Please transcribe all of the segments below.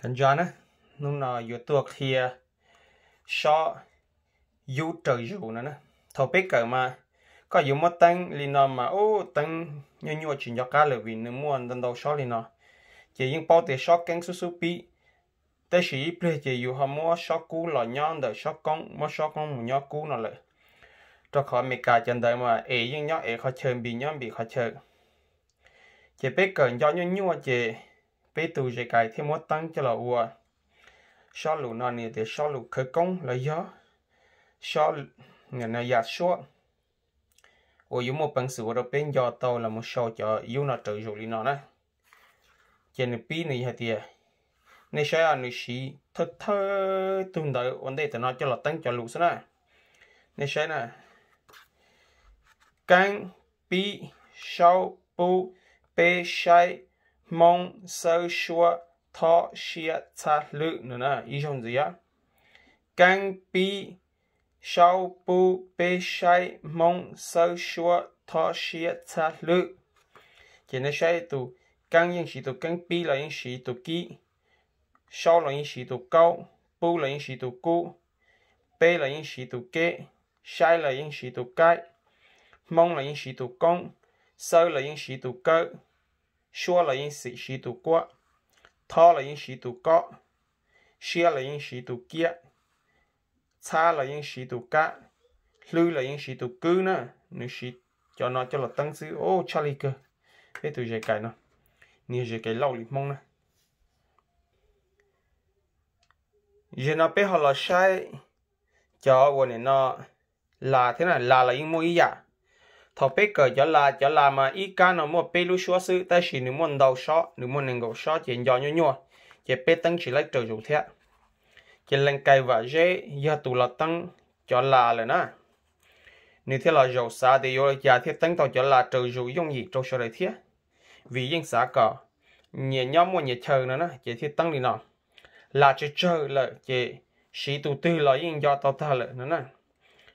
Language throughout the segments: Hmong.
Koj ntsa na, hnub no yuav tuaj qhia sob yub raws zus no na. Thaum peb kawm mas koj yuav muab teeb li no mas ub teeb nyuaj nyuaj tsis nco qab lawm vim nws muaj ntau ntau sob li no. Ces yeej paub tias sob keeb xub xub pib, tab sis ib pliag ces yus ho muab sob kub los nyob ntawm sob koob, muab sob koob mus nyob kub no lawm. Rau qhov Amelikas cov ntawd mas es yeej nyob es qhov chaw, npis nyob npis qhov chaw. Ces peb kawm nco nyuaj nyuaj ces peb tus zes kais thiaj muab teeb coj los ua sob lus no, nws tias sob lus khawv koob los yog sob yam suab uas yuav muaj peev xwm ua rau peb nco tau los mus sau cov yub no raws zus li no na. Ces nws pib nws hais tias, nej saib nws siv thawj thawj tug ntawv ua ntej tam no coj los teeb cov lus xwb na. Nej saib na, keeb, pib, saub, pub, peb, saib, hmoob, xawb, suab, thob, siab, txhab, hlwb no na, ib zaug ntxiv. Keeb, pib, saub, pub, peb, saib, hmoob, xawb, suab, thob, siab, txhab, hlwb. Ces nej saib tus keeb yeej siv tus keeb, pib los yeej siv tus kib, saub los yeej siv tus kaub, pub los yeej siv tus kub, peb los yeej siv tus keb, saib los yeej siv tus kaib, hmoob los yeej siv tus koob, xawb los yeej siv tus kawb, suab los yeej siv tus kuab, thob los yeej siv tus kob, siab los yeej siv tus kiab, txhab los yeej siv tus kab, hlwb los yeej siv tus kwb na. Nws siv cov no coj los teeb xwb, tshaj li kawg. Peb tus zes kais no, nws yog zes kais Lauj Lis Hmoob na. Zaum no peb ho los saib cov uas nim no las thiab na, las los yeej muaj ib yam. Thaum peb kawm cov las, cov las mas ib kab no muaj peb lub suab xwb, tab sis nws muaj ntau sob, nws muaj nees nkaum sob ces nco nyuaj nyuaj, ces peb teeb tsis laib raws zus thiab. Ces Lees Kais Vam Zeb yog tus los teeb cov las lawm na. Nws thiaj los zaum xav tias yuav ua li cas thiaj teeb tau cov las raws zus yooj yim rau sawv daws thiab, vim yeej xav kom nyias nyob muaj nyias chaw no na, ces thiaj teeb li no. Las tsawg tsawg lawm ces siv tus twg los yeej nco tau tag lawm no na.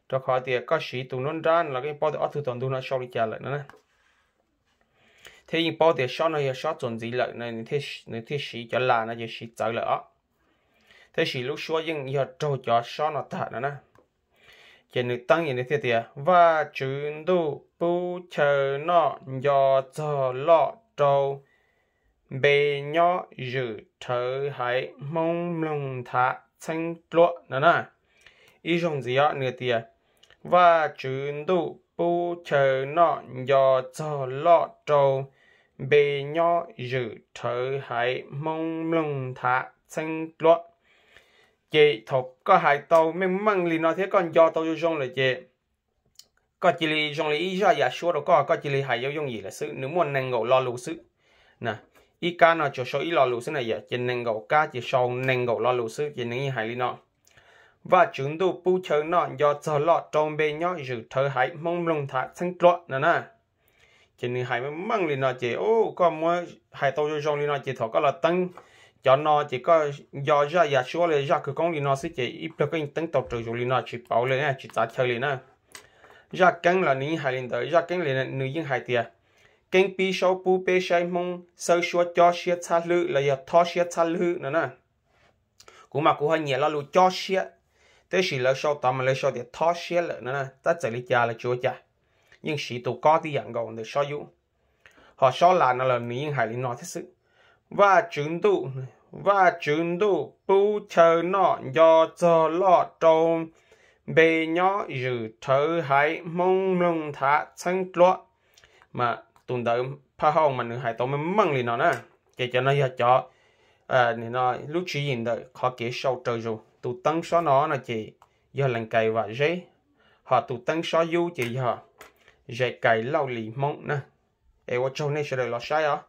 Rau qhov tias koj siv tus nruab nrab no los koj yeej paub tias ob tug tom ntug no sau li cas lawm no na. Thiab yeej paub tias sob no yog sob txuas ntxiv lawm, nws thiaj siv cov las no ces siv txawv lawm os. Tab sis lub suab yeej yog raug cov sob no tag no na. Ces nws teeb es nws thiaj tias, Vaj tswv ntuj pub chaw noj nco txog loj rau, npe nyob zwm rhawv haiv Hmoob mloog nthav txheeb dluab no na. Ib zaug ntxiv nws tias, Vaj tswv ntuj pub chaw noj nco txog loj rau, npe nyob zwm rhawv haiv Hmoob mloog nthav txheeb dluab. Ces thaum koj hais tau meej meej li no thiab koj nco tau zoo zoo lawm ces koj cia li zoo li ib zaj yam suab rau koj, koj cia li hais yooj yooj yim lawm xwb, nws muaj nees nkaum lo lus xwb. Ib kab no tsuas sau ib lo lus xwb na yom, ces nees nkaum kab ces sau nees nkaum lo lus xwb, ces nws yeej hais li no: Vaj tswv ntuj pub chaw noj nco txog loj rau, npe nyob zwm rhawv haiv Hmoob mloog nthav txheeb dluab no na. Ces nws hais meej meej li no ces koj muab hais tau zoo zoo li no ces thaum koj los teeb cov no ces koj nco zaj yam suab li zaj khawv koob li no xwb ces ib pliag koj yeej teeb tau raws zus li no tsis pauv li, tsis txav chaw li na. Zaj keeb los nws yeej hais li ntawd, zaj keeb li nws yeej hais tias keeb pib saub pub peb saib hmoob xawb suab cob siab txhab hlwb los yog thob siab txhab hlwb no na. Kuv mas kuv ho nyiam lo lus cob siab, tab sis lawv sau tod mas lawv sau tias thob siab lawm no na. Tab txawm li cas los tsis ua cas, yeej siv tus kob tib yam nkaus ntawm sob yub. Ho sob las no los nws yeej hais li no thiab xwb: Vaj tswv ntuj, Vaj tswv ntuj pub chaw noj nco txog loj rau, npe nyob zwm rhawv haiv Hmoob mloog nthav txheeb dluab. Mas tus ntawv phaj hauj mas nws hais tau meej meej li no na. Ces cov no yog cov lub tswv yim ntawm qhov kev sau raws zus. Tus teeb sob no no ces yog Lees Kais Vam Zeb, ho tus teeb sob yub ces yog Zes Kais Lauj Lis Hmoob na. Es ua tsaug nej sawv daws los saib os.